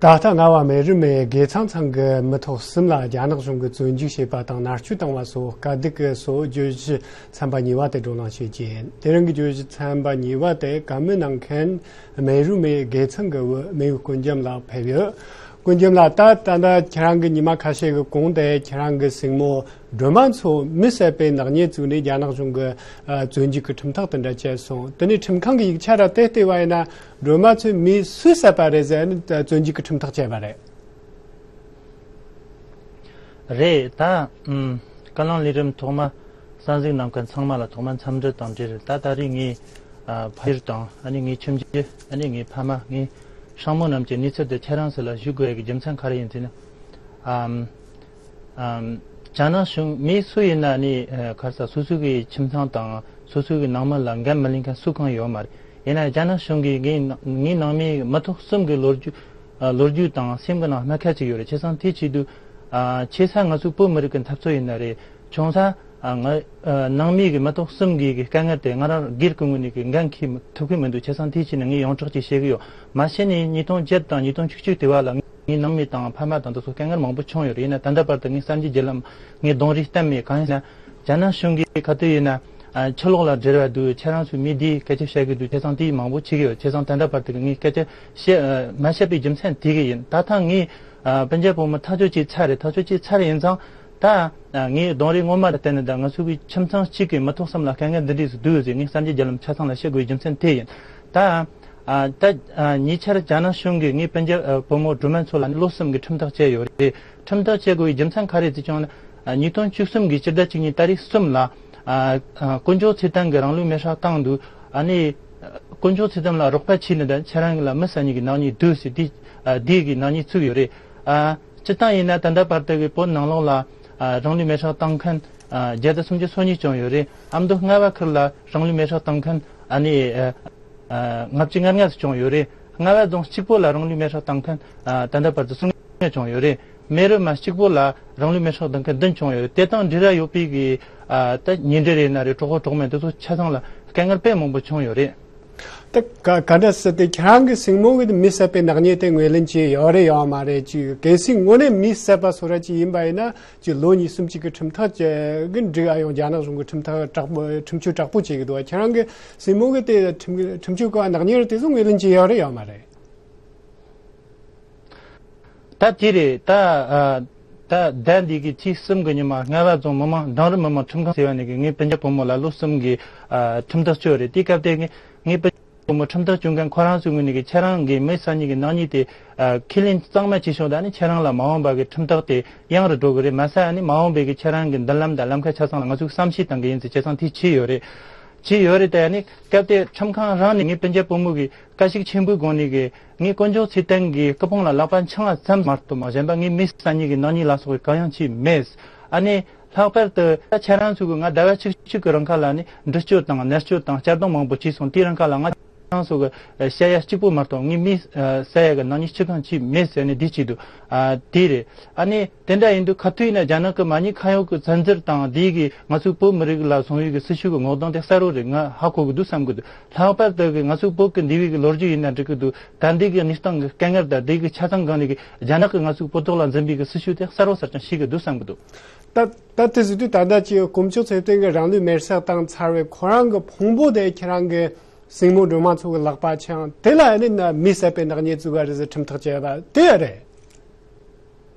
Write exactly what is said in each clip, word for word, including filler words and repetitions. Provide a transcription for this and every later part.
ད་ལྟ་རྔ་བ་མེ་རི་མོའི་དགེ་ཚང་ཚང་གི་མི་ཐོག་གསུམ་ལ་རྒྱ་ནག་གཞུང་གིས་བཙོན་འཇུག་བྱས་པ་དང་མནར་གཅོད་བཏང་བ་སོགས་དཀའ་སྡུག་གི་སོགས་བརྗོད་གཞི་ཚན་པ་གཉིས་པ་དེ་བགྲོ་གླེང་བྱེད་ཀྱི་ཡིན། དེ་རིང་གི་བརྗོད་གཞི་ཚན་པ་གཉིས་པ་དེ་བཀའ་མོལ་གནང་མཁན་མེ་རི་མོའི་དགེ་ཚང་གི་བུ་མེས་དབོན་སྐུ་འཇམ་ལགས་ཕེབས་ཡོད། སྐུ་འཇམ་ལགས། ད་ད་ལྟ་ཁྱེད་རང་གི་ཉི་མ་ཁ་ཤས་ཀྱི་གོང་དེ་ཁྱེད་རང་གི་སྲིང་མོ་སྒྲོལ་མ་མཚོ་མི་བསད་པའི་ནག་ཉེས་བཙུགས་ནས་རྒྱ་ནག་གཞུང་གི་ཨ་བཙོན་འཇུག་གི་ཁྲིམས་ཐག་དེ་འདྲ་བཅད་སོང་། དེ་ནས་ཁྲིམས་ཁང་གི་ཡིག་ཆ་ར་དེ་བལྟས་པ་ཡིན་ན། སྒྲོལ་མ་མཚོས་མི་སུས་བསད་པ་རེད་ཟེར་ནས་བཙོན་འཇུག་གི་ཁྲིམས་ཐག་བཅད་པ་རེད། རེད་ད། ཨུམ། བཀའ་བློན་ལས་རིམ་ཐོག་མ་གསན་གཟིགས་གནང་མཁན་ཚང་མ་ལ་ཐོག་མ་འཚམས་འདྲི་དང་འབྲེལ། ད་ད་རེས་ངའི་ཨ་ཕ་ཡུལ་དང་ཨ་ནི་ངའི་ཁྱིམ་རྒྱུད། ཨ་ནི་ངའི་ཕ་མ། ངའི་སྲིང་མོ་རྣམས་ཀྱི་གནས་ཚུལ་དེ་ཁྱེད་རང་ཚོ་ལ་ཞུ་དགོས་ཡ་གི་རྒྱུ་མཚན་ག་རེ་ཡིན་ཟེར་ན། ཨམ། ཨམ། རྒྱ་ནག་གཞུང་མི་སུ་ཡིན་ན་ནི་ཨ་ག་རེ་ཟེར། སོ་སོ་གི་ཁྱིམ་ཚང་དང་སོ་སོ་གི་ནང་མི་ལ་འགན་མི་ལེན་མཁན་སུ་གང་ཡོད་མ་རེད། ཡིན་ན་རྒྱ་ནག་གཞུང་གིས་ངའི་ནང་ངའི་ནང་མིའི་མི་ཐོག་གསུམ་གི་ལོ་རྒྱུས་ཨ་ལོ་རྒྱུས་དང་སེམས་ཀྱི་ནང་སྨྲ་ཁ་ཅིག་ཡོད་རེད། བྱས་ཙང་དེའི་ཆེད་དུ་ཨ་ཆེ་ས་ང་ཚོའི་བོད་མི་རིགས་ཀྱི་འཐབ་རྩོད་ཡིན་ན་རེད། ཆུང་ས་ཨ་ང་ཨ་ནང་མི་གི་མི་ཐོག་གསུམ་གི་གི་དཀའ་ངལ་དེ་ང་རང་སྒེར་གྱི་ངོས་ནས་གི་འགན་འཁྱེར་མི་ཐུབ་ཀྱི་མི་འདུག་བྱས་ཙང་དེའི་ཆེད་ནས་ངས་ཡོངས་གྲགས་ཅིག་བཤད་གི་ཡོད། མ་གཞི་ནས་ཉིས་སྟོང་བརྒྱད་དང་ཉིས་སྟོང་བཅུ་གཅིག་དེ་བར་ལ་ངའི་ནང་མི་དང་ཕ་མ་དང་དེ་ཚོ་དཀའ་ངལ་མང་པོ་བྱུང་ཡོད་རེད། ཡིན་ན་ད་ལྟ་བར་དུ་ངའི་གསར་འགྱུར་བརྒྱུད་ལམ་ངས་གདོང་རིས་བསྟན་མེད། གང་ཡིན་ན་རྒྱ་ནག་གཞུང་གིས་ག་དུས་ཡིན་ན་ཨ་ཕྱི་ལོགས་ལ་འབྲེལ་བ་འདུག་ཁྱེད་རང་ཚོས་མི་འདིས་སྐད་ཆ་བཤད་གི་འདུག་བྱས་ཙང་དེ་མང་པོ་བྱེད་གི་ཡོད། བྱས་ཙང་ད་ལྟ་བར་དུ་ངས་སྐད་ཆ་བཤད་ཨ་མ་བཤད་པའི་རྒྱུ་མཚན་དེ་གི་ཡིན། ད་ཐེངས་ངས་ཨ་སྤུན་ཀྱག་བུ་མོ་ཐག་གཅོད་བྱས་ཚར་རེད། ཐག་གཅོད་བྱས་ཚར་ཡིན་ཙང་ད་ཨ་ངས་གདོང་རིས་ངོ་མ་ལ་བལྟས་ནས་ད་ང་ཚོ་གི་ཁྱིམ་ཚང་གཅིག་གི་མི་ཐོག་གསུམ་ལ་དཀའ་ངལ་འདི་འདྲས་སུ་འདུག་ཟེར་ངས་གསར་འགྱུར་བརྒྱུད་ལམ་ཆ་ཚང་ལ་བཤད་དགོས་པའི་རྒྱུ་མཚན་དེ་ཡིན། ད་ཨ་ད་ཨ་ཉེ་ཆར་རྒྱ་ནག་གཞུང་གིས་ངའི་སྤུན་ཀྱག་ཨ་བུ་མོ་སྒྲོལ་མ་མཚོ་ལ་ནི་ལོ་གསུམ་གྱི་ཁྲིམས་ཐག་བཅད་ཡོད་རེད། ཁྲིམས་ཐག་བཅད་དགོས་པའི་རྒྱུ་མཚན་ག་རེ་ཟེར་བྱུང་ན། ཨ་ཉིས་སྟོང་བཅུ་གསུམ་གྱི་སྤྱི་ཟླ་བཅུ་གཉིས་ཏ་རིག་གསུམ་ལ་ཨ་ཨ་དཀོན་མཆོག་ཚེ་བརྟན་གྱིས་རང་ལུས་མེར་སྲེག་བཏང་འདུག་ཨ་ནི་ཨ་དཀོན་མཆོག་ཚེ་བརྟན་ལ་རོགས་པ་བྱས་ནས་ད་ཁྱེད་རང་གི་ལ་མི་བསད་ནི་གི་ནག་ཉེས་འདུག་ཟེར། དེ་ཨ་དེ་གི་ནག་ཉེས་བཙུགས་ཡོད་རེད། ཨ་སྤྱིར་བཏང་ཡིན་ན་ད་ལྟ་བར་དུ་གི་བོད་ནང་ལོགས་ལ་ཨ་རང་ལུས་མེར་སྲེག་བཏང་མཁན་ཨ་བརྒྱ་དང་སུམ་ཅུ་སོ་གཉིས་བྱུང་ཡོད་རེད། ཨ་མདོ་རྔ་བ་ཁུལ་ལ་རང་ལུས་མེར་སྲེག་བཏང་མཁན་ཨ་ནི་ཨ་ཨ་ལྔ་བཅུ་ང་ལྔ་ཙམ་བྱུང་ཡོད་རེད། རྔ་བ་རྫོང་གཅིག་པོ་ལ་རང་ལུས་མེར་སྲེག་བཏང་མཁན་ཨ་ད་ལྟ་བར་དུ་སུམ་བརྒྱ་བྱུང་ཡོད་རེད། མེ་རི་མ་གཅིག་པོ་ལ་རང་ལུས་མེར་སྲེག་བཏང་མཁན་བདུན་བྱུང་ཡོད་རེད། དེ་དང་འབྲེལ་བ་ཡོད་པའི་གི་ཨ་ད་ཉེ་འབྲེལ་ཡིན་ན་རེད། གྲོགས་པོ་གྲོགས་མོ་དེ་ཚོ་ཆ་ཚང་ལ་དཀའ་ངལ་དཔེ་མང་པོ་བྱུང་ཡོད་རེད། ད་ག་ག་འདྲ་སྲིད་དེ་ཁྱེད་རང་གི་སྲིང་མོ་གི་མི་བསད་པའི་ནག་ཉེས་དེ་ངོས་ལེན་བྱས་ཡོད་རེད་ཡོད་མ་རེད། ཅིག་གལ་སྲིད་དངོས་གནས་མི་བསད་པ་སོ་ར་ཅིག་ཡིན་པ་ཡིན་ན། ཅིག་ལོ་གཉིས་གསུམ་ཅིག་གི་ཁྲིམས་ཐག་བཅད་གི་འགྲིག་ཨ་ཡོང་། རྒྱ་ནག་གཞུང་གི་ཁྲིམས་ཐག་དྲག་པོ་ཁྲིམས་གཅོད་དྲག་པོ་བྱེད་གི་འདུག་ཁྱེད་རང་གི་སྲིང་མོ་གི་དེ་ཁྲིམས་ཁྲིམས་གཅོད་གི་ནག་ཉེས་དེ་ཚོ་ངོས་ལེན་བྱས་ཡོད་རེད་ཡོད་མ་རེད། ད་དེ་རེད། ད་ཨ་ད་ཟླ་འདི་གི་ཚེས་གསུམ་གི་ཉི་མ་རྔ་བ་རྫོང་མི་མང་འབྲིང་རིམ་མི་མང་ཁྲིམས་ཁང་ཟེར་བ་ནས་གི་ངའི་སྤུན་ཀྱག་བུ་མོ་ལ་ལོ་གསུམ་གི་ཨ་ཁྲིམས་ཐག་གཅོད་རེད། དེ་སྐབས་དེ་ངའི་ངའི་སྤུན་བུ་མོ་ཁྲིམས་ཐག་གཅོད་མཁན་ཁོ་རང་ཚོའི་ངོས་ནས་ཀྱི་ཁྱེད་རང་གི་མི་བསད་ནི་གི་ནག་ཉེས་དེ་ཨ་ཁས་ལེན་གཙང་མ་བྱས་བྱུང་། ད་ནི་ཁྱེད་རང་ལ་མ་འོངས་པ་གི་ཁྲིམས་ཐག་དེ་ཡང་རུ་འགྲོ་གི་རེད། མ་ཟད་ཨ་ནི་མ་འོངས་པའི་གི་ཁྱེད་རང་གི་མདུན་ལམ་དང་ལམ་ཁ་ཆ་ཚང་ལ་ང་ཚོས་བསམ་ཤེས་གཏང་གི་ཡིན་ཟེར་བྱས་ཙང་དེ་བྱས་ཡོད་རེད། བྱས་ཡོད་རེད། ད་ཨ་ནི་སྐབས་དེ་ཁྲིམས་ཁང་རང་ནས་ངའི་སྤུན་ཀྱག་བུ་མོ་གི་བཀའ་ཤིག་ཆེན་པོའི་སྒོ་ནས་གི་ངས་དཀོན་མཆོག་ཚེ་བརྟན་གྱི་སྐུ་ཕུང་ལ་ལག་པ་འཆང་བ་ཙམ་མ་གཏོགས་མ་གཞན་པ་ངས་མི་བསད་ནི་གི་ནག་ཉེས་ལ་སོགས་པའི་གང་ཡང་བྱས་མེད། ཨ་ནི་ལྷག་པར་དུ་ད་ཁྱེད་རང་ཚོ་གི་ང་ཟླ་བ་གཅིག་གཅིག་གི་རིང་ཁ་ལ་ནི་འདྲི་གཅོད་དང་མནར་གཅོད་དང་གཅར་རྡུང་མང་པོ་བྱས་སོང་། དེའི་རིང་ཁ་ལ་ང་ཁྱེད་རང་ཚོ་གི་བཤད་ཡ་གཅིག་པོ་མ་གཏོགས་ངས་མི་བསད་ཡ་གི་ནག་ཉེས་ཅི་གང་བྱས་མེད་ཟེར་ནས་འདི་བྱས་འདུག་ཨ་དེ་རེད། ཨ་ནི་དེ་འདྲ་ཡིན་དུས་ག་དུས་ཡིན་ན་རྒྱ་ནག་གི་མ་ཉེས་ཁ་གཡོག་གི་བཙན་འཛུལ་དང་དེའི་གི་ང་ཚོའི་བོད་མི་རིགས་ལ་བཟུང་བའི་གི་སྲི་ཞུ་གི་ངོ་གདོང་དེ་གསལ་པོ་རེད། ང་ཧ་གོ་གི་འདུག་བསམ་གི་འདུག་ལྷག་པར་དུ་གི་ང་ཚོའི་བོད་ཀྱི་འདས་པའི་གི་ལོ་རྒྱུས་ཡིན་ན་འགྲིག་གི་འདུག་ད་འདི་གི་གནས་སྟངས་ཀྱི་དཀའ་ངལ་དང་འདི་གི་ཆ་ཚང་སྒང་ནས་གི་རྒྱ་ནག་གིས་ང་ཚོའི་བོད་ཐོག་ལ་འཛིན་པའི་གི་སྲི་ཞུ་དེ་གསལ་པོ་གསལ་རྐྱང་ཤེས་གི་འདུག་བསམ་གི་འདུག་ད་ད་དེ་ཟེར་དུས་ད་ལྟ་ཀྱི་དཀོན་མཆོག་ཚེ་བརྟན་གྱིས་རང་ལུས་མེར་སྲེག་བཏང་ཚར་བའི་ཁོ་རང་གི་ཕུང་པོ་དེ་ཁྱེད་རང་གི་སྲིང་མོ་སྒྲོལ་མ་མཚོ་གི་ལག་པ་འཆང་། དེ་ལ་ཨ་ནི་ན་མི་བསད་པའི་ནག་ཉེས་བཙུགས་པ་རེད་ཟེར་ཁྲིམས་ཐག་བཅད་པ་དེ་རེད།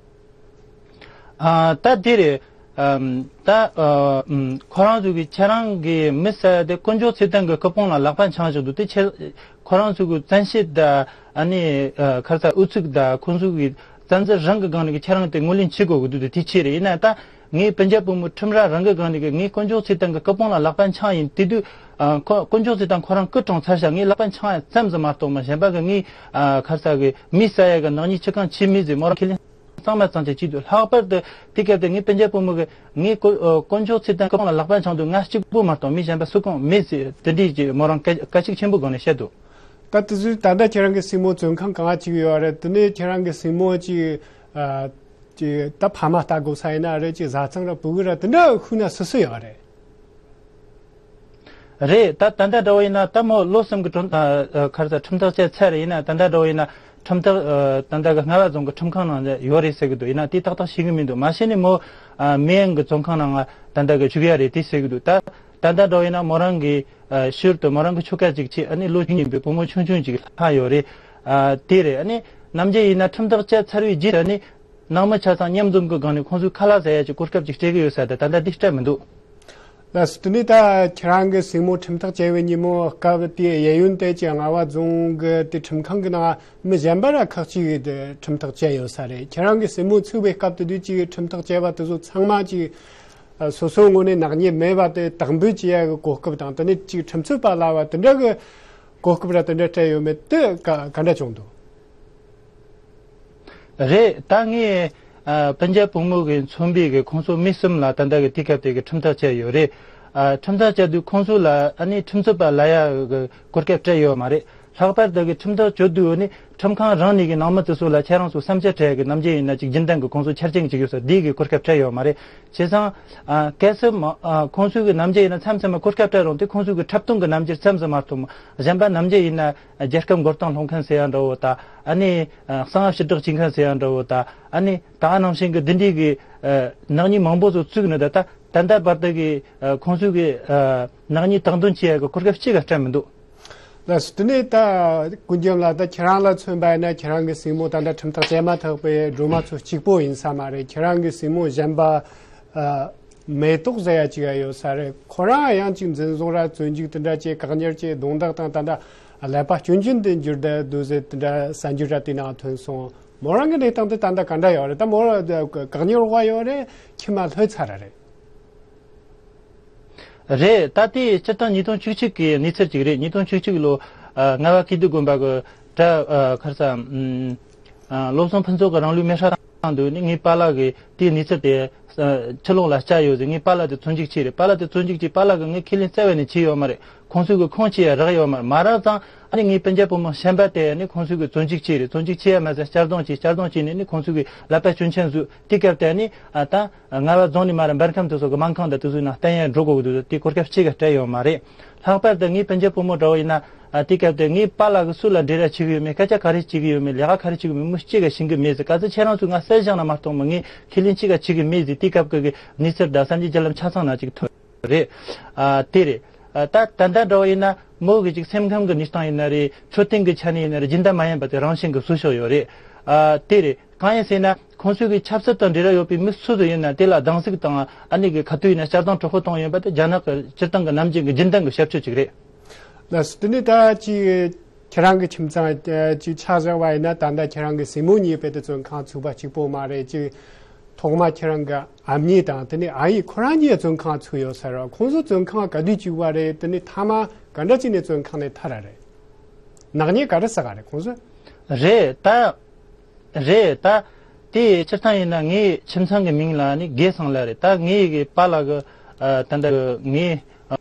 ཨ་ད་དེ་རེད། ཨམ་ད་ཨ་ཨམ་ཁོ་རང་ཚོ་གི་ཁྱེད་རང་གི་མི་བསད་དེ་དཀོན་མཆོག་ཚེ་བརྟན་གྱི་སྐུ་ཕུང་ལ་ལག་པ་འཆང་བཞག་འདུག་དེ་ཁྱེད་ཁོ་རང་ཚོ་གི་བཙན་ཤེད་དང་ཨ་ནི་ཨ་ཁ་ས་ཨུ་ཚུགས་དང་ཁོང་ཚོ་གི་བཙན་འཛུལ་རང་གི་སྒང་ནས་གི་ཁྱེད་རང་དེ་ངོས་ལེན་བྱེད་དགོས་ཀྱི་འདུག་དེ་དེ་ཆེ་རེད། ཡིན་ན་ད་ངའི་སྤུན་ཀྱག་བུ་མོ་ཁྲིམས་ར་རང་གི་སྒང་ནས་གི་ངས་དཀོན་མཆོག་ཚེ་བརྟན་གྱི་སྐུ་ཕུང་ལ་ལག་པ་འཆང་ཡིན། དེ་དུས་ཨ་ཁོ་དཀོན་མཆོག་ཚེ་བརྟན་ཁོ་རང་སྐུ་གྲོངས་ཚར་ཤག་ངས་ལག་པ་འཆང་ཡ་ཙམ་ཟིག་མ་གཏོགས་མ་གཞན་པ་གི་ངས་ཨ་ཁ་ས་གི་མི་བསད་ཡ་གི་ནག་ཉེས་ཅི་གང་བྱས་མེད་ཟེར་མོ་རང་ཁས་ལེན་གཙང་མ་གཙང་ཆེ་བྱས་འདུག་ལྷག་པར་དུ་དེ་སྐབས་དེ་ངའི་སྤུན་ཀྱག་བུ་མོ་གི་ངས་དཀོན་ཨ་དཀོན་མཆོག་ཚེ་བརྟན་སྐུ་ཕུང་ལ་ལག་པ་འཆང་དུས་ང་གཅིག་པུ་མ་གཏོགས་མི་གཞན་པ་སུ་གང་མེད་ཟེར་དེ་འདྲའི་ཅིག་མོ་རང་སྐད་སྐད་ཅིག་ཆེན་པོའི་སྒོ་ནས་བཤད་འདུག་ད་དེ་ཚོའི་ད་ལྟ་ཁྱེད་རང་གི་སྲིང་མོ་བཙོན་ཁང་གང་ཅིག་ཡོད་རེད། དེ་ནས་ཁྱེད་རང་གི་སྲིང་མོ་ཅིག་ཨ་ཅིག་ད་ཕ་མ་ལྟ་དགོས་ས་ཡིན་ན་རེད། ཅིག་བཟའ་ཚང་ར་བུ་གུ་ར་དེ་འདྲ་ཤུལ་ན་སུ་སུ་ཡོད་རེད། རེད། ད་ད་ལྟ་འདྲ་བོ་ཡིན་ན་ད་མོ་ལོ་གསུམ་གི་ཁྲིམས་ཨ་ཨ་ཁ་རྩ་ཁྲིམས་ཐག་བཅད་ཚར་རེད། ཡིན་ན་ད་ལྟ་འདྲ་བོ་ཡིན་ན་ ཁྲིམས་ཐག་ཨ་ད་ལྟ་གི་རྔ་བ་རྫོང་གི་ཁྲིམས་ཁང་ནང་ཡོད་རེད་ཟེར་གི་འདུག་ཡིན་ན་དེ་ཏག་ཏག་ཤེས་གི་མི་འདུག་མ་གཞི་ནས་མོ་ཨ་མེ་ཡང་གི་བཙོན་ཁང་ནང་ང་ད་ལྟ་གི་བཅུག་ཡ་རེད་དེ་ཟེར་གི་འདུག་ད་ད་ལྟ་འགྲོ་ཡིན་ན་མོ་རང་གི་ཨ་ཤུལ་དུ་མོ་རང་གི་ཁྱོ་ག་ཅིག་ཆེ་ཨ་ནི་ལོ་བཅུ་གཉིས་པའི་བུ་མོ་ཆུང་ཆུང་ཅིག་ལྷག་ཡོད་རེད། ཨ་དེ་རེད། ཨ་ནི་ནམ་རྒྱུན་ཡིན་ན་ཁྲིམས་ཐག་བཅད་ཚར་བའི་རྗེས་ཨ་ནི་ནང་མི་ཆ་ཚང་མཉམ་འཛོམས་ཀྱི་སྒང་ནས་ཁོང་ཚོའི་ཁ་ལག་ཟ་ཡ་ཅིག་གོ་སྐབས་ཅིག་སྤྲད་གི་ཡོད་ས་དེ་ད་ལྟ་འདི་སྤྲད་མི་འདུག་ལགས་སོ། དེ་ནས་ད་ཁྱེད་རང་གི་སྲིང་མོ་ཁྲིམས་ཐག་བཅད་པའི་ཉིན་མོ་སྐབས་དེ་གཡས་གཡོན་དེ་ཀྱི་རྔ་བ་རྫོང་གི་དེ་ཁྲིམས་ཁང་གི་ནང་མི་གཞན་པ་ར་ཁག་ཅིག་གིས་དེ་ཁྲིམས་ཐག་བཅད་ཡོད་ས་རེད། ཁྱེད་རང་གི་སྲིང་མོ་ཚུད་པའི་སྐབས་དེ་དུས་ཀྱི་ཁྲིམས་ཐག་བཅད་པ་དེ་ཚོ་ཚང་མ་ཅིག་ཨ་སོ་སོའི་ངོས་ནས་ནག་ཉེས་མེད་པ་དེ་དག་འབུད་བྱེད་ཡ་གི་གོ་སྐབས་དང་དེ་ནས་ཅིག་ཁྲིམས་རྩོད་པ་ལ་བ་དེ་འདྲ་གི་གོ་སྐབས་ར་དེ་འདྲ་སྤྲད་ཡོད་མེད་དེ་ག་ག་འདྲ་བྱུང་འདུག་རེད། ད་ངས་ཨ་སྤུན་ཀྱག་བུ་མོ་གི་མཚོན་པའི་གི་ཁོང་ཚོ་མི་གསུམ་ལ་ད་ལྟ་གི་དུས་སྐབས་དེ་གི་ཁྲིམས་ཐག་བཅད་ཡོད་རེད། ཨ་ཁྲིམས་ཐག་བཅད་དུས་ཁོང་ཚོ་ལ་ཨ་ནི་ཁྲིམས་རྩོད་པ་ལ་ཡ་གི་གོ་སྐབས་སྤྲད་ཡོད་མ་རེད། ལྷག་པར་དུ་གི་ཁྲིམས་ཐག་གཅོད་དུས་ཨ་ནི་ཁྲིམས་ཁང་རང་ནས་གི་ནང་མི་དེ་ཚོ་ལ་ཁྱེད་རང་ཚོ་བསམ་འཆར་སྤྲད་གི་ནམ་རྒྱུན་ཡིན་ན་ཅིག་རྒྱུན་ལྡན་གི་ཁོང་ཚོ་ཆ་རྐྱེན་ཅིག་ཡོད་ས་འདི་གི་གོ་སྐབས་སྤྲད་ཡོད་མ་རེད། བྱས་ཙང་ཨ་གལ་སྲིད་མ་ཨ་ཁོང་ཚོ་གི་ནམ་རྒྱུན་ཡིན་ན་མཚམས་མཚམས་མ་གོ་སྐབས་སྤྲད་རུང་དེ་ཁོང་ཚོ་གི་འཁྲབ་སྟོན་གི་རྣམ་འགྱུར་ཙམ་ཟིག་མ་གཏོགས་མ་གཞན་པ་ནམ་རྒྱུན་ཡིན་ན་རྒྱལ་ཁབ་མགོ་རྟིང་སློང་མཁན་ཟེར་ཡ་འདྲ་བོ་དང་ཨ་ནི་ཨ་གསང་བ་ཕྱིར་བསྒྲགས་བྱེད་མཁན་ཟེར་ཡ་འདྲ་བོ་དང་ཨ་ནི་ད་ག་ནང་བཞིན་གི་འདི་འདྲའི་གི་ཨ་ནག་ཉེས་མང་པོ་ཚོ་བཙུགས་ནས་ད་ད་ད་ལྟ་བར་དུ་གི་ཨ་ཁོང་ཚོས་གི་ཨ་ནག་ཉེས་བཏང་འདོན་བྱེད་ཡ་གི་གོ་སྐབས་གཅིག་ག་སྤྲད་མི་འདུག་ལགས་སོ། དེ་ནས་ད་ཀུན་མཁྱེན་ལགས་ད་ཁྱེད་རང་ལ་མཚོན་པ་ཡིན་ན་ཁྱེད་རང་གི་སྲིང་མོ་ད་ལྟ་ཁྲིམས་ཐག་བཅད་མ་ཐག་པའི་སྒྲོལ་མ་ཚོ་གཅིག་པོ་ཡིན་ས་མ་རེད། ཁྱེད་རང་གི་སྲིང་མོ་གཞན་པ་ཨ་མེ་ཏོག་ཟེར་ཡ་གཅིག་ཡ་ཡོད་ས་རེད། ཁོ་རང་ཡང་གཅིག་འཛིན་བཟུང་ར་བཙོན་འཇུག་དེ་འདྲ་བྱས་བཀག་ཉར་བྱས་རྡུང་རྡེག་དང་ད་ལྟ་ཀླད་པ་སྐྱོན་ཅན་དུ་འགྱུར་བསྡད་འདུག་ཟེར་དེ་འདྲ་གསར་འགྱུར་ར་དེ་ནང་ཐོན་སོང་། མོ་རང་གི་གནས་སྟངས་དེ་ད་ལྟ་ག་འདྲ་ཡོད་རེད། ད་མོ་རང་བཀག་ཉར་འོག་ཡོད་རེད། ཁྱིམ་མ་ལྷོད་ཚར་ར་རེད། རེད། ད་ལྟའི་སྤྱིར་བཏང་ཉིས་སྟོང་བཅུ་གཅིག་གི་གནས་ཚུལ་ཅིག་རེད། ཉིས་སྟོང་བཅུ་གཅིག་ལོ་ཨ་རྔ་བ་ཀིརྟི་དགོན་པ་གི་གྲྭ་ཨ་ཁར་ས་ཨམ་ཨ་བློ་བཟང་ཕུན་ཚོགས་ཀྱི་རང་ལུས་མེ་སྲེག་བཏང་དུས་ནི་ངའི་པཱ་ལགས་ཀྱིས་དེའི་གནས་ཚུལ་དེ་ཨ་ཕྱི་ལོགས་ལ་བསྐྱལ་ཡོད་ཟེར། ངའི་པཱ་ལགས་དེ་བཙོན་འཇུག་བྱས་རེད། པཱ་ལགས་དེ་བཙོན་འཇུག་བྱས། པཱ་ལགས་ཀྱིས་ངས་ཁས་ལེན་རྩ་བ་ནས་བྱས་ཡོད་མ་རེད། ཁོང་ཚོས་ཀྱི་ཁུངས་སྐྱེལ་ཡ་རག་ཡོད་མ་རེད། མ་རག་ཙང་ཨ་ནི་ངའི་སྤུན་ཀྱག་བུ་མོ་གཞན་པ་དེ་ནི་ཁོང་ཚོས་ཀྱི་བཙོན་འཇུག་བྱས་རེད། བཙོན་འཇུག་བྱས་ཡ་མ་ཟད་གཅར་རྡུང་བྱས། གཅར་རྡུང་བྱས་ནས་ནི་ཁོང་ཚོས་ཀྱི་ཀླད་པ་སྐྱོན་ཅན་བཟོས། དེ་སྐབས་དེ་ནི་ཨ་ད་རྔ་བ་རྫོང་ནས་མར་འབར་ཁམས་དེ་ཚོ་གི་སྨན་ཁང་དང་དེ་ཚོའི་ནང་བསྟེན་ཡ་འགྲོ་དགོས་ཀྱི་འདུག་དེ་གོ་སྐབས་གཅིག་ག་སྤྲད་ཡོད་མ་རེད། ལྷག་པར་དུ་ངའི་སྤུན་ཀྱག་བུ་མོ་འདྲ་བོ་ཡིན་ན་ཨ་དེ་སྐབས་དེ་ངའི་པཱ་ལགས་ཀྱིས་སུ་ལ་འབྲེལ་བ་བྱེད་ཀྱི་ཡོད་མེད། སྐད་ཆ་ག་རེ་བྱེད་ཀྱི་ཡོད་མེད། ལས་ཀ་ག་རེ་བྱེད་ཀྱི་མེད། མི་གཅིག་ག་ཤེས་ཀྱི་མེད་ཟེར། ག་ཚོད་ཁྱེད་རང་ཚོས་ང་གསལ་བཞག་ན་མ་གཏོགས་མ་ངས་ཁས་ལེན་གཅིག་ག་བྱེད་ཀྱི་མེད་ཟེར། དེ་སྐབས་ཀྱི་གནས་ཚུལ་དང་གསར་འགྱུར་བརྒྱུད་ལམ་ཆ་ཚང་ན་ཅིག་ཐོན་རེད། ཨ་དེ་རེད། ཨ་ད་ད་ལྟ་འདྲ་བོ་ཡིན་ན་མོ་གི་ཅིག་སེམས་ཁམས་ཀྱི་གནས་སྟངས་ཡིན་ན་རེད། འཕྲོད་བསྟེན་གྱི་ཆ་ནས་ཡིན་ན་རེད། རྒྱུན་ལྡན་མ་ཡིན་པ་དེ་རང་བཞིན་གྱི་བཟོ་ཕྱོགས་ཡོད་རེད། ཨ་དེ་རེད། གང་ཡིན་ཟེར་ན་ཁོང་ཚོས་ཀྱི་ཆབ་སྲིད་དང་འབྲེལ་བ་ཡོད་པའི་མི་སུ་དེ་ཡིན་ན་དེ་ལ་སྡང་ཟུག་དང་ཨ་ནི་གི་ཁ་ཐུག་ཡིན་ན་གཅར་རྡུང་དྲག་པོ་གཏོང་ཡོད་པ་དེ་རྒྱ་ནག་གི་སྤྱིར་བཏང་གི་ནམ་རྒྱུན་གྱི་རྒྱུན་ལྡན་གྱི་བྱ་སྤྱོད་ཅིག་རེད། ལགས་སོ། དེ་ནས་ད་ཅིག་ཁྱེད་རང་གི་ཁྱིམ་ཚང་ཅིག་ཆ་བཞག་པ་ཡིན་ན་ད་ལྟ་ཁྱེད་རང་གི་སྲིང་མོ་གཉིས་དཔེ་དེ་བཙོན་ཁང་ཚུད་པ་གཅིག་པོ་མ་རེད། ཅིག་ཐོག་མ་ཁྱེད་རང་གི་ཨ་མྱེས་དང་དེ་ནས་ཨ་ཡེ་ཁོ་རང་གཉིས་བཙོན་ཁང་ཚུད་ཡོད་ས་རེད། ཁོང་ཚོ་བཙོན་ཁང་ག་དུས་བཅུག་པ་རེད། དེ་ནས་མཐའ་མ་ག་འདྲ་བྱས་ནས་བཙོན་ཁང་ནས་ཐར་ར་རེད། ནག་ཉེས་ག་རེ་བསགས་ར་རེད་ཁོང་ཚོས། རེད་ད། རེད་ད། དེ་སྤྱིར་བཏང་ཡིན་ན་ངའི་ཁྱིམ་ཚང་གི་མིང་ལ་ནི་དགེ་བསམ་ལ་རེད། ད་ངའི་གི་པཱ་ལགས་གི་ཨ་ད་ལྟ་གི་ངའི་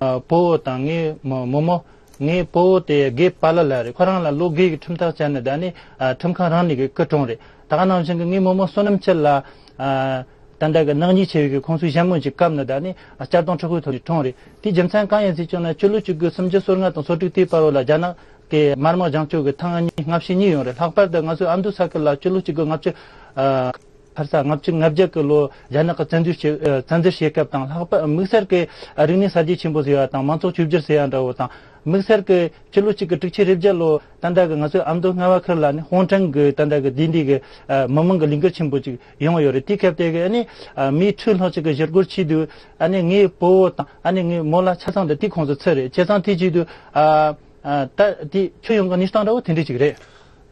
ཨ་སྤོ་བོ་དང་ངའི་མོ་མོ་མོ། ངའི་སྤོ་བོ་དེ་དགེ་པཱ་ལགས་ལ་རེད། ཁོ་རང་ལ་ལོ་དགུ་གི་ཁྲིམས་ཐག་བཅད་ནས་ད་ནི་ཨ་ཁྲིམས་ཁང་རང་ནས་གི་སྐུལ་གྲོངས་རེད། ད་ག་ནང་བཞིན་གི་ངའི་མོ་མོ་བསོད་ནམས་སྐྱིད་ལ་ཨ་ད་ལྟ་གི་ནག་ཉེས་ཆེ་བའི་གི་ཁོང་ཚོའི་གཞན་མོ་ཅིག་བཀབ་ནས་ད་ནི་ཨ་གཅར་རྡུང་དྲག་པོའི་ཐོག་ནས་གྲོངས་རེད། དེའི་རྒྱུ་མཚན་གང་ཡིན་ཟེར་བྱུང་ན་སྤྱི་ལོ་གཅིག་དགུ་སུམ་ཅུ་སོ་ལྔ་དང་སོ་དྲུག་དེའི་བར་བ་ལ་རྒྱ་ནག་གི་དམར་དམག་རྒྱང་སྐྱོད་ཀྱི་ཐེངས་གཉིས་སྔ་ཕྱི་གཉིས་ཡོང་རེད། ལྷག་པར་དུ་ང་ཚོའི་ཨ་མདོ་ས་ཁུལ་ལ་སྤྱི་ལོ་གཅིག་དགུ་ལྔ་བཅུ་ཨ་ཁར་ས་ལྔ་བཅུ་ང་བརྒྱད་ཀྱི་ལོ་རྒྱ་ནག་གི་བཙན་འཛུལ་བྱེད་ཨ་བཙན་འཛུལ་བྱེད་སྐབས་དང་། ལྷག་པར་དམིགས་བསལ་གྱི་རིག་གནས་གསར་བརྗེ་ཆེན་པོ་ཟེར་བ་དང་མང་ཚོགས་བཅོས་བསྒྱུར་ཟེར་ཡ་འདྲ་བོ་དང་། དམིགས་བསལ་གྱི་སྤྱི་ལོ་གཅིག་དགུ་དྲུག་ཅུ་རེ་བརྒྱད་ལོ་ད་ལྟ་གི་ང་ཚོའི་ཨ་མདོ་རྔ་བ་ཁུལ་ལ་ནི་ཧོང་ཀྲང་གི་ད་ལྟ་གི་དེ་འདྲའི་གི་ཨ་མི་མང་གི་ལས་འགུལ་ཆེན་པོ་ཅིག་ཡོང་ཡོད་རེད། དེའི་སྐབས་དེ་གི་ཨ་ནི་ཨ་མི་ཁྲི་ལྷག་ཅིག་གི་ཞི་རྒོལ་བྱས་དུས་ཨ་ནི་ངའི་སྤོ་བོ་དང་ཨ་ནི་ངའི་མོ་ལ་ཆ་ཚང་དེ་དེ་ཁོང་ཚོ་ཚུད་རེད། བྱས་ཙང་དེ་བྱས་དུས་ཨ། ཨ་ད་དེ་ཁྱོན་ཡོངས་ཀྱི་གནས་སྟངས་འདྲ་བོ་དེ་འདྲ་ཅིག་རེད།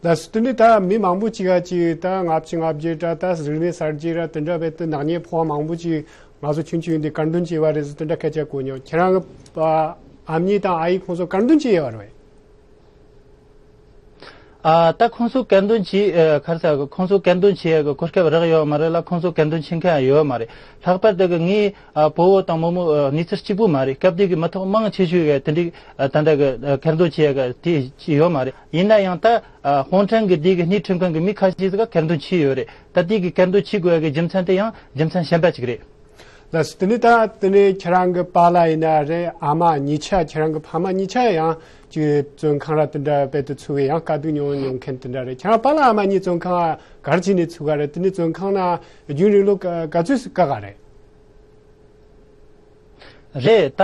ལགས་སོ། དེ་ནས་ད་མི་མང་པོ་ཅིག་ག་ཅིག་ད་ལྔ་བཅུ་ང་བརྒྱད་ར་ད་རིག་གནས་གསར་བརྗེ་ར་དེ་འདྲ་བས་ད་ནག་ཉེས་ཕོག་པ་མང་པོ་ཅིག་ང་ཚོ་ཆུང་ཆུང་ཡིན་དུས་དཀར་འདོན་བྱས་པ་རེད་ཟེར་དེ་འདྲ་སྐད་ཆ་གོ་མྱོང་། ཁྱེད་རང་གི་ཨ་མྱེས་དང་ཨ་ཡེ་ཁོང་ཚོ་དཀར་འདོན་བྱས་ཡོད་རེད། ཨ་ད་ཁོང་ཚོ་དཀར་འདོན་བྱས་ཨ་ཁར་ས་ཁོང་ཚོ་དཀར་འདོན་བྱས་ཡ་གི་གོ་སྐབས་རག་ཡོད་མ་རེད་ལ། ཁོང་ཚོ་དཀར་འདོན་བྱེད་མཁན་ཡོད་མ་རེད། ལྷག་པར་དུ་གི་ངའི་ཨ་སྤོ་བོ་དང་རྨོ་མོ་ཨ་གནས་ཚུལ་གཅིག་པུ་མ་རེད། སྐབས་དེ་གི་མི་ཐོག་མང་ཆེ་ཤོས་ཀྱི་དེ་འདྲའི་ཨ་ད་ལྟ་གི་ཨ་དཀར་འདོན་བྱེད་ཡ་གི་དེ་ཅི་ཡོད་མ་རེད། ཡིན་ན་ཡང་ད་ཨ་ཧོང་ཀྲང་གི་དེ་གི་སྣེ་ཁྲིད་མཁན་གི་མི་ཁ་ཤས་ཟིག་ག་དཀར་འདོན་བྱས་ཡོད་རེད། ད་དེ་གི་དཀར་འདོན་བྱེད་དགོས་ཡ་གི་རྒྱུ་མཚན་དེ་ཡང་རྒྱུ་མཚན་གཞན་པ་ཅིག་རེད། ལགས་སོ། དེ་ནས་ད་དེ་ནས་ཁྱེད་རང་གི་པཱ་ལགས་ཡིན་ན་རེད། ཨ་མ་གཉིས་ཆ་ཁྱེད་རང་གི་ཕ་མ་གཉིས་ཆ་ཡང་ ཅིག་བཙོན་ཁང་ར་དེ་འདྲ་དཔེ་དེ་ཚུད་གི་ཡང་དཀའ་སྡུག་མྱོང་མྱོང་མཁན་དེ་འདྲ་རེད། ཁྱེད་རང་པཱ་ལགས་ཨ་མ་གཉིས་བཙོན་ཁང་ག་རེ་བྱས་ནས་ཚུད་ག་རེད། དེ་ནས་བཙོན་ཁང་ན་རྒྱུན་རིང་ལོ་ག་ག་ཚོད་ཞིག་བཀག་ག་རེད། རེད། ད་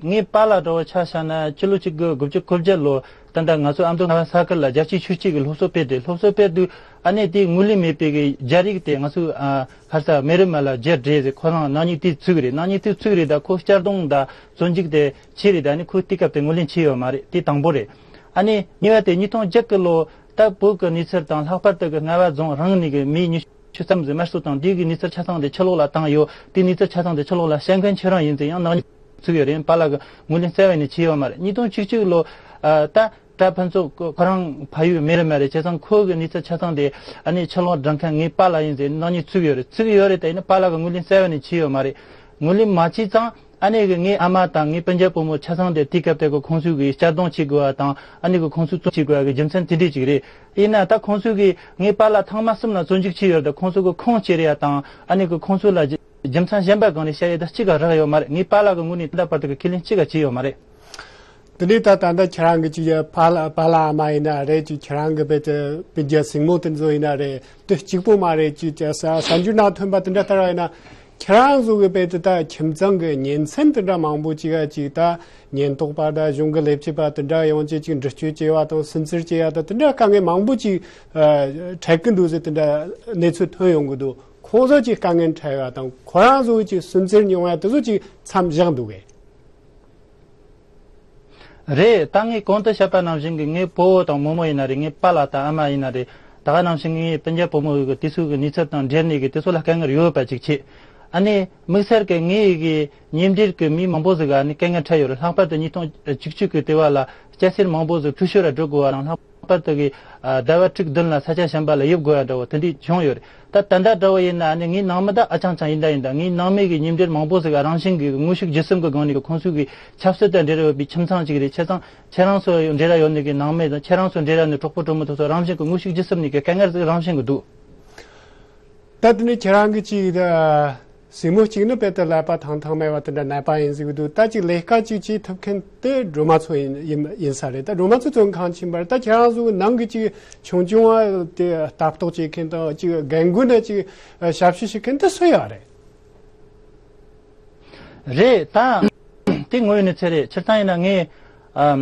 ངའི་པཱ་ལགས་འདྲ་བོ་ཆ་བཞག་ན་སྤྱི་ལོ་གཅིག་དགུ་དགུ་བཅུ་གོ་བརྒྱད་ལོ་ད་ལྟ་ང་ཚོ་ཨ་མདོ་ངག་དབང་ས་ཁུལ་ལ་རྒྱལ་སྤྱིའི་ཆོས་སྤྱི་གི་སློབ་གསོ་སྤེལ་ཏེ། སློབ་གསོ་སྤེལ་དུས་ཨ་ནི་དེའི་ངོས་ལེན་མེད་པའི་གི་རྒྱ་རིགས་དེ་ང་ཚོའི་ཨ་ག་རེ་ཟེར་མེ་རི་མ་ལ་རྒྱལ་འདྲེས་ཟེར། ཁོ་རང་ནག་ཉེས་དེ་ཚུད་གི་རེད། ནག་ཉེས་དེ་ཚུད་གི་རེད། ད་ཁོ་གཅར་རྡུང་དང་བཙོན་འཇུག་དེ་བྱས་རེད། ད་ནི་ཁོ་དུས་སྐབས་དེ་ངོས་ལེན་བྱས་ཡོད་མ་རེད། དེ་དང་པོ་རེད། ཨ་ནི་གཉིས་པ་དེ་ཉིས་སྟོང་བརྒྱད་གི་ལོ་ད་བོད་ཀྱི་གནས་ཚུལ་དང་ལྷག་པར་དུ་གི་རྔ་བ་རྫོང་རང་ནས་གི་མི་ཉི་ཤུ་ཙམ་ཟིག་དམར་གསོད་དང་དེ་གི་གནས་ཚུལ་ཆ་ཚང་དེ་ཕྱི་ལོགས་ལ་བཏང་ཡོད། དེ་གནས་ཚུལ་ཆ་ཚང་དེ་ཕྱི་ལོགས་ལ་བཤད་མཁན་ཁྱེད་རང་ཡིན་ཙང་ཡང་ནག་ཉེས་ཚུད་ཡོད་རེད། པཱ་ལགས་ཀྱི་ངོས་ལེན་རྩ་བ་ནས་བྱས་ཡོད་མ་རེད། ཉིས་སྟོང་བཅུ་གཅིག་ལོ་ཨ་ད་གྲྭ་ཕུན་ཚོགས་ཁོ་རང་ཕ་ཡུལ་མེ་རི་མ་རེད། བྱས་ཙང་ཁོ་གི་གནས་ཚུལ་ཆ་ཚང་དེ་ཨ་ནི་ཕྱི་ལོགས་འདྲེན་མཁན་ངའི་པཱ་ལགས་ཡིན་ཟེར། ནག་ཉེས་ཚུད་ཡོད་རེད། ཚུད་ཡོད་རེད། ད་ཡིན་ན་པཱ་ལགས་ཀྱི་ངོས་ལེན་རྩ་བ་ནས་བྱས་ཡོད་མ་རེད། ངོས་ལེན་མ་བྱས་ཙང་ཨ་ནི་གི་ངའི་ཨ་མ་དང་ངའི་སྤུན་ཀྱག་བུ་མོ་ཆ་ཚང་དེ་དུས་སྐབས་དེ་གི་ཁོང་ཚོས་གི་གཅར་རྡུང་བྱེད་དགོས་པ་དང་ཨ་ནི་གི་ཁོང་ཚོས་བཙོན་བྱེད་དགོས་པ་གི་རྒྱུ་མཚན་དེ་འདྲས་ཅིག་རེད། ཡིན་ན་ད་ཁོང་ཚོས་གི་ངའི་པཱ་ལགས་ཐེངས་མ་གསུམ་ལ་བཙོན་འཇུག་བྱས་ཡོད་རེད། ད་ཁོང་ཚོ་གི་ཁུངས་ཅི་རེད་ཡ་དང་ཨ་ནི་གི་ཁོང་ཚོ་ལ་རྒྱུ་རྒྱུ་མཚན་གཞན་པ་སྒང་ནས་བཤད་ཡས་ད་གཅིག་ག་རག་ཡོད་མ་རེད། ངའི་པཱ་ལགས་ཀྱི་ངོས་ནས་ད་ལྟ་བར་དུ་གི་ཁས་ལེན་གཅིག་ག་བྱས་ཡོད་མ་རེད། དེ་ནས་ད་ད་ལྟ་ཁྱེད་རང་གི་ཅིག་ཡ་པཱ་ལགས་པཱ་ལགས་ཨ་མ་ཡིན་ན་རེད། ཅིག་ཁྱེད་རང་གི་བེད་དེ་སྤུན་ཀྱག་སྲིང་མོ་དེ་ཚོ་ཡིན་ན་རེད། དེ་གཅིག་པོ་མ་རེད། ཅིག་ཅིག་གསར་གསར་འགྱུར་ནང་ཐོན་པ་དེ་འདྲ་ལྟར་བ་ཡིན་ན་ཁྱེད་རང་ཚོ་གི་བེད་དེ་ད་ཁྱིམ་ཚང་གི་གཉེན་ཚན་དེ་འདྲ་མང་པོ་ཅིག་ཡ་ཅིག་ད་ཉེན་རྟོག་པ་དང་གཞུང་གི་ལས་བྱེད་པ་དེ་འདྲ་ཡོང་ཅིག་ཅིག་འདྲི་གཅོད་བྱས་པ་དང་སུན་གཙེར་བྱས་པ་དང་དེ་འདྲ་དཀའ་ངལ་མང་པོ་ཅིག་འཕྲད་གི་འདུག་ཟེར་དེ་འདྲ་གནས་ཚུལ་ཐོན་ཡོང་གི་འདུག་ཁོང་ཚོ་ཅིག་དཀའ་ངལ་འཕྲད་ཡོད་དང་ཁོ་རང་ཚོ་ཅིག་སུན་གཙེར་མྱོང་ཡ་དེ་ཚོ་ཅིག་མཚམས་བཞག་འདུག་གས། རེད། ད་ངས་གོང་དུ་བཤད་པ་ནང་བཞིན་གྱི་ངའི་ཕུ་བོ་དང་རྨོ་མོ་ཡིན་ན་རེད། ངའི་པཱ་ལགས་དང་ཨ་མ་ཡིན་ན་རེད། ད་ག་ནང་བཞིན་ངའི་སྤུན་ཀྱག་བུ་མོ་གི་དེ་ཚོ་གི་གནས་ཚུལ་དང་འབྲེལ་ནས་གི་དེ་ཚོ་ལ་དཀའ་ངལ་ཡོད་པ་ཅིག་བྱས། ཨ་ནི་དམིགས་བསལ་གྱི་ངའི་གི་མཉམ་འབྲེལ་གྱི་མི་མང་པོ་ཟིག་ག་ཨ་ནི་དཀའ་ངལ་འཕྲད་ཡོད་རེད། ལྷག་པར་དུ་ཉིས་སྟོང་བཅུ་གཅིག་གི་ལྟེ་བ་ལ་སྐྱ་སེར་མང་པོ་ཟིག་འཐུས་ཤོར་ར་འགྲོ་དགོས་པ་དང་ལྷག་ལྷག་པར་དུ་གི་ཟླ་བ་དྲུག་བདུན་ལ་ས་ཆ་གཞན་པ་ལ་ཡོད་དགོས་ཡ་འདྲ་བོ་དེ་འདྲས་བྱུང་ཡོད་རེད། ད་ད་ལྟ་འདྲ་བོ་ཡིན་ན་ཨ་ནི་ངའི་ནང་མི་ད་ཨ་ཅང་ཅང་ཡིན་ད་ཡིན་ད་ངའི་ནང་མི་གི་མཉམ་འབྲེལ་མང་པོ་ཟིག་རང་བཞིན་གི་དངོས་ཤུགས་བརྒྱུད་གསུམ་གི་སྒང་ནས་གི་ཁོང་ཚོས་གི་ཆབ་སྲིད་དང་འབྲེལ་བ་ཡོད་པའི་ཁྱིམ་ཚང་ཅིག་རེད། ཁྱེད་ཚང་ཁྱེད་རང་ཚོ་འབྲེལ་བ་ཡོད་ནི་གི་ནང་མི་དང་ཁྱེད་རང་ཚོ་འབྲེལ་བ་ནི་གྲོགས་པོ་གྲོགས་མོ་དེ་ཚོ་རང་བཞིན་གི་དངོས་ཤུགས་བརྒྱུད་གསུམ་ནས་གི་དཀའ་ངལ་ཟིག་རང་བཞིན་གི་འདུག་ད་དེ་ནས་ཁྱེད་རང་གི་ཅིག་ད་སྲིང་མོ་གཅིག་ནི་དཔེ་དེ་ཀླད་པ་ཐང་ཐང་མེད་པ་དེ་འདྲ་ནད་པ་ཡིན་ཟིག་འདུག་ད་ཅིག་ལས་ཀ་ཅིག་བྱེད་ཐུབ་མཁན་དེ་སྒྲོལ་མ་མཚོ་ཡིན་ཡིན་ཡིན་ས་རེད། ད་སྒྲོལ་མ་མཚོ་བཙོན་ཁང་ཕྱིན་པར་ད་ཁྱེད་རང་ཚོ་ནང་གི་ཅིག་ཆུང་ཆུང་བ་དེ་ལྟ་རྟོག་བྱེད་མཁན་དང་ཅིག་རྒན་རྒོན་ན་ཅིག་ཞབས་ཞུ་བྱེད་མཁན་དེ་སུ་ཡོད་རེད། རེད། ད་དེ་དངོས་ཡོད་གནས་ཚུལ་རེད། སྤྱིར་བཏང་ཡིན་ན་ངས་ཨམ་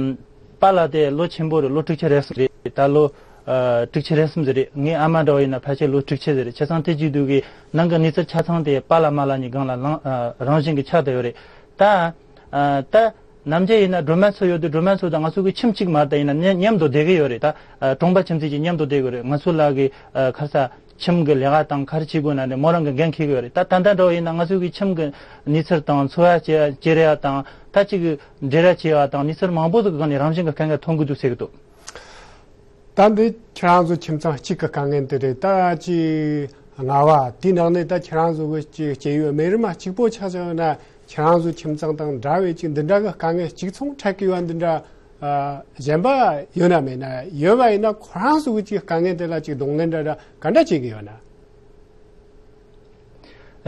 པཱ་ལགས་དེ་ལོ་ཆེན་པོ་རེད། ལོ་དྲུག་ཅུ་རེ་གསུམ་རེད། ད་ལོ་ཨ་དྲུག་ཅུ་རེ་གསུམ་ཟིག་རེད། ངའི་ཨ་མ་འདྲ་བོ་ཡིན་ན་ཕལ་ཆེར་ལོ་དྲུག་ཅུ་ཟིག་རེད། བྱས་ཙང་དེ་བྱེད་དུས་ཀྱི་ནང་གི་གནས་ཚུལ་ཆ་ཚང་དེ་པཱ་ལགས་མ་ལགས་གཉིས་སྒང་ལ་ལང་ཨ་རང་བཞིན་གྱི་ཆགས་བསྡད་ཡོད་རེད། ད་ཨ་ད་ནམ་རྒྱུན་ཡིན་ན་སྒྲོལ་མ་མཚོ་ཡོད་དུས་སྒྲོལ་མ་མཚོ་དང་ང་ཚོ་གི་ཁྱིམ་གཅིག་མ་རེད། ད་ཡིན་ན་མཉམ་མཉམ་དུ་བསྡད་ཀྱི་ཡོད་རེད། ད་ཨ་གྲོང་པ་ཁྱིམ་མཚེས་ཀྱི་མཉམ་དུ་བསྡད་ཀྱི་ཡོད་རེད། ང་ཚོ་ལ་གི་ཨ་ཁ་ས་ཁྱིམ་གྱི་ལས་ཀ་དང་ག་རེ་བྱེད་དགོས་ན་ནི་མོ་རང་གི་འགན་འཁྱེར་གྱི་ཡོད་རེད། ད་ད་ལྟ་འདྲ་བོ་ཡིན་ན་ང་ཚོ་གི་ཁྱིམ་གྱི་གནས་ཚུལ་དང་འཚོ་བ་སྐྱེལ་སྐྱེལ་ཡ་དང་ད་ཅིག་འབྲེལ་བ་བྱེད་ཡ་དང་གནས་ཚུལ་མང་པོ་ཟིག་གི་སྒང་ནས་རང་བཞིན་གྱི་དཀའ་ངལ་ཐོན་གྱི་འདུག་ཟེར་གྱི་འདུག་ད་འདི་ཁྱེད་རང་ཚོ་ཁྱིམ་ཚང་གཅིག་གི་དཀའ་ངལ་འདི་རེད། ད་ཅིག་རྔ་བ་དེའི་ནང་ནས་ད་ཁྱེད་རང་ཚོ་གི་ཅིག་སྐྱེ་ཡུལ་མེ་རི་མ་གཅིག་པོ་ཆ་བཞག་ན་ཁྱེད་རང་ཚོ་ཁྱིམ་ཚང་དང་འདྲ་བའི་ཅིག་འདི་འདྲ་གི་དཀའ་ངལ་གཅིག་མཚུངས་འཕྲད་ཀྱི་ཡོད་འདི་འདྲ་ཨ་གཞན་པ་ཡོད་ན་མེད་ན། ཡོད་པ་ཡིན་ན་ཁོ་རང་ཚོ་གི་ཅིག་དཀའ་ངལ་དེ་ལ་ཅིག་གདོང་ལེན་འདྲ་འདྲ་ག་འདྲ་བྱེད་ཀྱི་ཡོད་ན།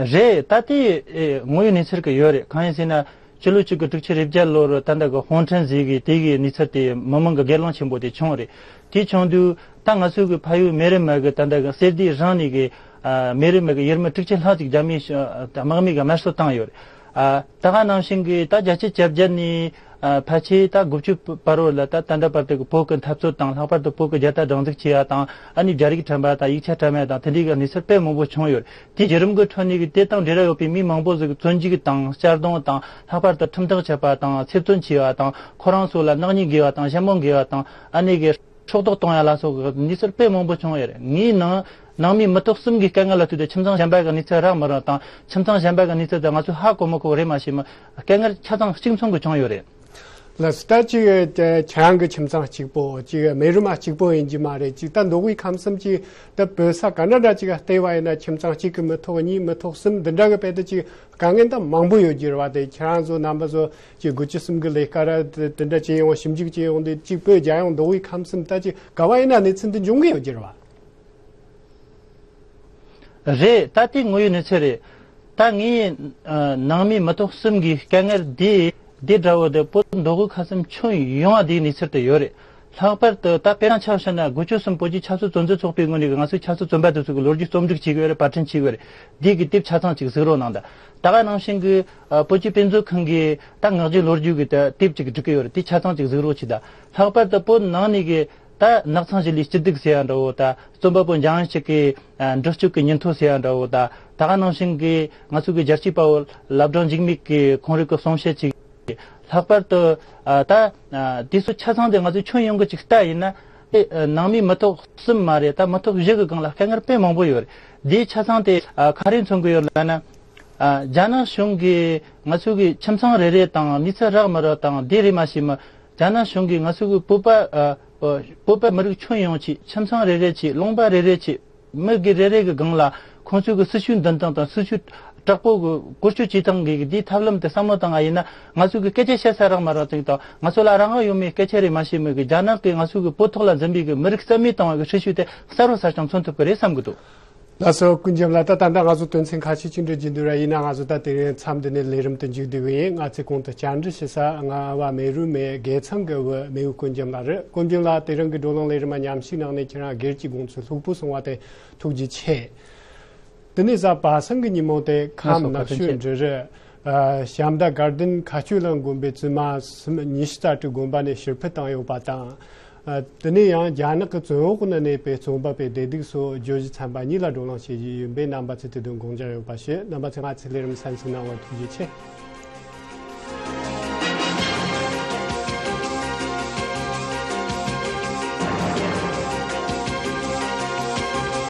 རེད། ད་དེ་ཨེ་དངོས་ཡོད་གནས་ཚུལ་གྱི་ཡོད་རེད། གང་ཡིན་ཟེར་ན་སྤྱི་ལོ་གཅིག་དགུ་དྲུག་ཅུ་རེ་བརྒྱད་ལོར་ད་ལྟ་གི་ཧོང་ཁྲན་ཟེར་གི་དེ་གི་གནས་ཚུལ་དེ་མི་མང་གི་སྒེར་ལངས་ཆེན་པོ་དེ་བྱུང་རེད། དེ་བྱུང་དུས་ད་ང་ཚོ་གི་ཕ་ཡུལ་མེ་རི་མ་གི་ད་ལྟ་གི་གསེར་སྡེ་རང་ནས་གི་ཨ་མེ་རི་མ་གི་ཡུལ་མི་དྲུག་ཅུ་ལྷག་ཅིག་རྒྱ་མིའི་དམག་མི་གི་དམར་གསོད་བཏང་ཡོད་རེད། ཨ་ད་ག་ནང་བཞིན་གི་ད་བརྒྱད་ཅུ་གྱ་བརྒྱད་ནས་ཨ་ཕལ་ཆེར་ད་དགུ་བཅུ་བར་དུ་ལ་ད་ད་ལྟ་བར་དུ་གི་བོད་ཀྱི་འཐབ་རྩོད་དང་ལྷག་པར་དུ་བོད་ཀྱི་རྒྱལ་དར་སྒྲེང་འཛུགས་བྱེད་ཡ་དང་ཨ་ནི་རྒྱ་རིགས་ཁྲམ་པ་དང་ཡིག་ཆ་ཁྲམ་ཡ་དང་དེ་འདྲའི་གི་གནས་ཚུལ་དཔེ་མང་པོ་བྱུང་ཡོད། དེའི་བརྒྱུད་རིམ་གྱི་ཁྲོད་ནས་གི་དེ་དང་འབྲེལ་བ་ཡོད་པའི་མི་མང་པོ་ཟིག་བཙོན་འཇུག་དང་གཅར་རྡུང་དང་ལྷག་པར་དུ་ཁྲིམས་ཐག་བཅད་པ་དང་ཚེ་བཙོན་བྱས་པ་དང་ཁོ་རང་ཚོ་ལ་ནག་ཉེས་འགེལ་བ་དང་ཞྭ་མོ་འགེལ་བ་དང་ཨ་ནི་གི་སྲོག་ཐོག་གཏོང་ཡ་ལ་སོགས་ཀྱི་གནས་ཚུལ་དཔེ་མང་པོ་བྱུང་ཡོད་རེད། ངའི་ནང་ནང་མི་མི་ཐོག་གསུམ་གྱི་དཀའ་ངལ་ལ་ལྟོས་ཏེ་ཁྱིམ་ཚང་གཞན་པ་གི་གནས་ཚུལ་རག་མི་རག་དང་ཁྱིམ་ཚང་གཞན་པ་གི་གནས་ཚུལ་དེ་ང་ཚོས་ཧ་གོ་མི་གོ་རེད་མ་ཤེས་མི་དཀའ་ངལ་ཆ་ཚང་གཅིག་མཚུངས་ཀྱི་བྱུང་ཡོད་རེད། ལགས་སོ། ད་ཅིག་ཁྱེད་རང་གི་ཁྱིམ་ཚང་གཅིག་པོ་ཅིག་མེ་རི་མ་གཅིག་པོ་ཡིན་གྱི་མ་རེད། ཅིག་ད་མདོ་དབུས་ཁམས་གསུམ་ཅིག་ད་བོད་ས་ག་འདྲ་འདྲ་ཅིག་བལྟས་པ་ཡིན་ན་ཁྱིམ་ཚང་གཅིག་གི་མི་ཐོག་གཉིས་མི་ཐོག་གསུམ་འདི་འདྲ་གི་དཔེ་དེ་ཅིག་དཀའ་ངལ་ད་མང་པོ་ཡོད་ཀྱི་རེད་བ། དེ་ཁྱེད་རང་ཚོ་རྣམ་པ་ཚོ་ཅིག་དགུ་བཅུ་གསུམ་གི་ལས་ཀ་ར་དེ་འདྲ་བྱེད་ཡོང་ཞིབ་འཇུག་བྱེད་ཡོང་དེ་ཅིག་བོད་རྒྱལ་ཡོངས་མདོ་དབུས་ཁམས་གསུམ་ད་ཅིག་ག་བ་ཡིན་ན་གནས་ཚུལ་འདི་འབྱུང་གི་ཡོད་ཀྱི་རེད་བ། རེད། ད་དེ་དངོས་ཡོད་གནས་ཚུལ་རེད། ད་ངས་ཨ་ནང་མི་མི་ཐོག་གསུམ་གྱི་དཀའ་ངལ་འདི་ དེ་འདྲ་བོ་དེ་བོད་མདོ་དབུས་ཁམས་གསུམ་ཁྱོན་ཡོངས་ལ་དེའི་གནས་ཚུལ་དེ་ཡོད་རེད། ལྷག་པར་དུ་ད་དཔེར་ན་ཆ་བཞག་ན་དགུ་བཅུ་གསུམ་བོད་ཀྱི་ཆབ་སྲིད་བཙོན་འཛུལ་ཚོགས་པའི་ངོས་ནས་ང་ཚོའི་ཆབ་སྲིད་བཙོན་པ་དེ་ཚོ་གི་ལོ་རྒྱུས་རྩོམ་སྒྲིག་བྱས་ཡོད་རེད། པར་སྐྲུན་བྱས་ཡོད་རེད། དེའི་གི་དེབ་ཆ་ཚང་ཅིག་གཟིགས་རོགས་གནང་དང་། ད་ག་ནང་བཞིན་གི་ཨ་བོད་ཀྱི་དཔེ་མཛོད་ཁང་གི་ད་ངག་རྒྱུན་ལོ་རྒྱུས་ཀྱི་ད་དེབ་ཅིག་བསྒྲིགས་ཀྱི་ཡོད་རེད། དེ་ཆ་ཚང་ཅིག་གཟིགས་རོགས་གྱིས་དང་། ལྷག་པར་དུ་བོད་ནང་ནས་གི་ད་ནགས་ཚང་ཞི་ལིའི་སྐྱིད་སྡུག་ཟེར་ཡ་འདྲ་བོ་དང་། རྩོམ་པ་པོ་འཇམ་དབྱངས་སྐྱིད་ཀྱི་ཨ་འབྲི་གཅོད་ཀྱི་ཉིན་ཐོ་ཟེར་ཡ་འདྲ་བོ་དང་། ད་ག་ནང་བཞིན་གི་ང་ཚོ་གི་རྒྱལ་གཅེས་དཔའ་བོ་བླ་བྲང་འཇིགས་མེད་ཀྱི་ཁོང་རང་གི་གསུང་བཤད་ཅིག་ལྷག་པར་དུ་ཨ་ད་ཨ་དེ་ཚོ་ཆ་ཚང་དེ་ང་ཚོས་ཁྱོན་ཡོངས་ཀྱི་ཅིག་ལྟ་ཡིན་ན། ཨེ་ཨ་ནང་མི་མི་ཐོག་གསུམ་མ་རེད། ད་མི་ཐོག་བཞི་གི་སྒང་ལ་དཀའ་ངལ་དཔེ་མང་པོ་ཡོད་རེད། དེའི་ཆ་ཚང་དེ་ཨ་ག་རེ་མཚོན་གྱི་ཡོད་ལབ་ན། ཨ་རྒྱ་ནག་གཞུང་གིས་ང་ཚོ་གི་ཁྱིམ་ཚང་རེ་རེ་དང་གནས་ཚུལ་རག་མི་རག་དང་དེ་རེད་མ་ཤེས་མི། རྒྱ་ནག་གཞུང་གིས་ང་ཚོ་གི་བོད་པ་ཨ་ཨ་བོད་པ་མི་རིགས་ཁྱོན་ཡོངས་ཀྱི་ཁྱིམ་ཚང་རེ་རེ་ཀྱི་ལུང་པ་རེ་རེ་ཀྱི་མི་སྒེར་རེ་རེ་གི་སྒང་ལ་ཁོང་ཚོ་གི་སྲི་ཞུའི་འདུན་སྟངས་དང་སྲི་ཞུ་དྲག་པོ་གི་བཀོལ་སྤྱོད་བྱེད་སྟངས་ཀྱི་དེའི་ཐབས་ལམ་དེ་བསམ་བློ་བཏང་བ་ཡིན་ན། ང་ཚོ་གི་སྐད་ཆ་བཤད་ས་རག་མ་རག་ཅིག་དང་། ང་ཚོ་ལ་རང་དབང་ཡོད་མེད་སྐད་ཆ་རེད་མ་ཤེས་མི་གི་རྒྱ་ནག་གིས་ང་ཚོ་གི་བོད་ཐོག་ལ་འཛིན་པའི་གི་མི་རིགས་རྩ་མེད་བཏང་བའི་གི་སྲི་ཞུ་དེ་གསལ་པོ་གསལ་རྐྱང་མཚོན་ཐུབ་ཀྱི་རེད་བསམ་གི་འདུག། ལགས་སོ། ཀུན་མཁྱེན་ལགས། ད་ད་ལྟ་ང་ཚོ་དོན་ཚན་ཁ་ཤས་ཅིག་འགྲོ་རྒྱུ་འདུག་ར། ཡིན་ན་ང་ཚོ་ད་དེ་རིང་མཚམས་འདི་ནས་ལས་རིམ་དུ་མཇུག་བསྡུ་གི་ཡིན། ང་ཚོས་གོང་དུ་བཅར་འདྲི་ཞུ་ས་རྔ་བ་མེ་རུ་མེ་དགེ་ཚང་གི་བུ་མེའུ་ཀུན་མཁྱེན་ལགས་རེད། ཀུན་མཁྱེན་ལགས་དེ་རིང་གི་བགྲོ་གླེང་ལས་རིམ་མ་ཉམས་ཞིབ་གནང་ནས་ཁྱེད་རང་སྒེར་གྱི་དགོངས་ཚུལ་ལྷུག་པོ་གསུངས་པ་དེ་ཐུགས་རྗེ་ཆེ། དེ་ནས་གཟའ་པ་སངས་ཀྱི་ཉིན་མོ་དེ་ཁམས་ནག་ཆུ་འབྲི་རུ་ཨ་ཞབས་མདའ་དགའ་ལྡན་མཁའ་སྤྱོད་གླིང་དགོན་པའི་བཙུན་མ་སུམ་ཉི་ཤུ་རྩ་དྲུག་དགོན་པ་ནས་ཕྱིར་ཕུད་བཏང་ཡོད་པ་དང་། ཨ་དེ་ནས་ཡང་རྒྱ་ནག་གི་བཙོན་འོག་ནང་གནས་པའི་རྩོམ་པ་པོའི་བདེ་སྡུག་སོགས་བརྗོད་གཞི་ཚན་པ་གཉིས་ལ་བགྲོ་གླེང་བྱེད་རྒྱུ་ཡིན་པས། རྣམ་པ་ཚོས་དེ་དོན་དགོངས་འཇགས་ཡོད་པ་ཞུ། རྣམ་པ་ཚོས་ང་ཚོའི་ལས་རིམ་གསན་གཟིགས་གནང་བར་ཐུགས་རྗེ་ཆེ།